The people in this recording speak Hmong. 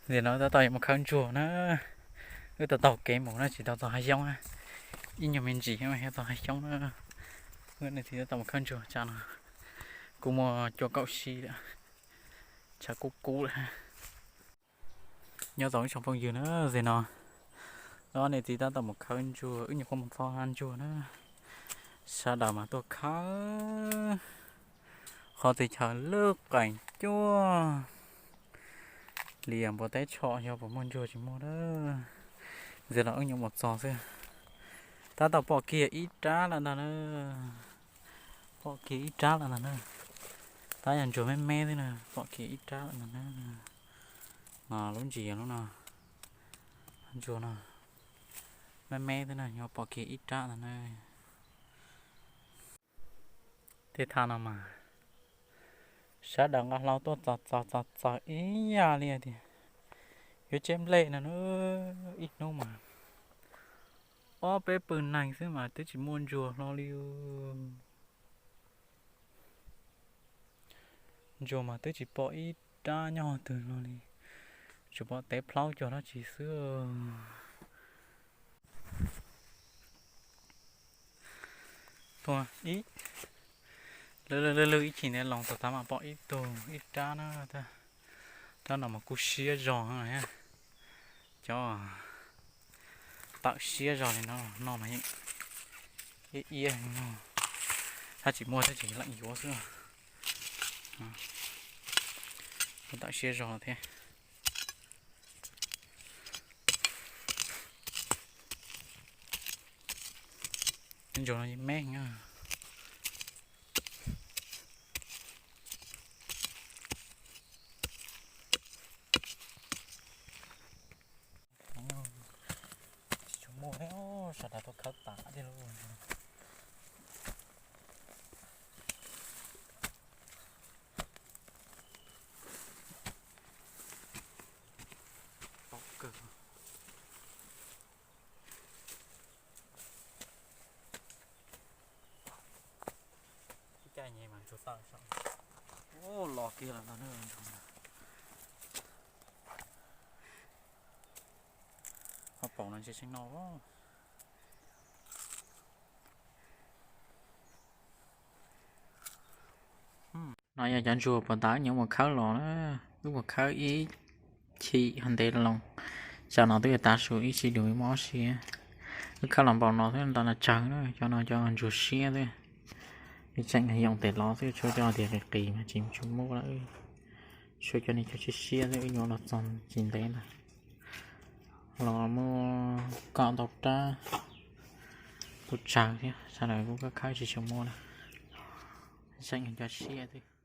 Ntawm no tab tom yuav mus khawb ntsuag na. Wb tau taug kev mus na, tsis tau txog hav xyoob na. Ib nyuag me ntsis thiab txog hav xyoob na. Wb niam txiv tab tom mus khawb ntsuag tsam no kuj muaj cua kaum si lawm, tshav kub kub lawm. Nyob zoo ib tsoom phooj ywg na, ze no wb niam txiv tab tom mus khawb ntsuag, wb nyuam qhuav mus txog hav ntsuag na. Sawv daws mas tuaj khawb qhov txhia chaw lub qees cuaj li npua teb tsho, yog puas muaj ntsuag tsis muaj na. Ze no wb nyuam qhuav mus txog xwb, tab tom pom kiag ib rab lawm ntag na. Pom kiag ib rab lawm ntag na. Tab yog ntsuag me me xwb na, pom kiag ib rab lawm ntag na. No lub ntsis lub no, ntsuag no me me xwb na, nyuam qhuav pom kiag ib rab ntag na. Tej thaum no mas sawv daws nqa hlau tuaj txog txog txog txog ib yam li tias yuav tseb nplej no na. Ib hnub mas ob peb pawg neeg xwb mas twb tsis muaj ntsuag hlo li. Ntsuag mas twb tsis pom ib rab nyob twg hlo li, tsuas pom tev plaub cog dab tsi xwb. Tuaj ib lwg lwg ib chim ntawd los txog tav mas pom ib tug ib rab na. Rab no mas kuj siab zog thiab. Cov tawm siab zog li no, no mas yeej iab iab no. Tab tsis muaj thiab, tsis leem yuav xwb. Tawm siab zog thiab. Ntsuag no me. Tsis tshua muaj thiab, sawv daws tuaj khawb tas thiab lauj. Tau kawg. Ib caij nyem mas ntsuag tawm saum. Ub, los kiag lawm ntag na ntsuag. Ho paum no ntshe tseem no. No yog cov ntsuag puag ta wb nyuam qhuav khawb los na. Wb puas khawb ib chim ho ntev loo, tsam no twb yuav tav su ib sij dua muaj ob sij. Wb khawb los npaum no xwb ntawm no tsawg na, cov no cov ntsuag siab xwb. Wb tseem yoo tes lov xwb, tshuav cov tias qis qis mas tsis tshua muaj lawm. Tshuav cov niag cov siab siab xwb, wb nyuam los txog tsis ntev ntag los muaj kaum ntau rab kuj tsawg thiab, sawv daws kuj khawb khawb tsis tshua muaj na. Tseem cov siab xwb.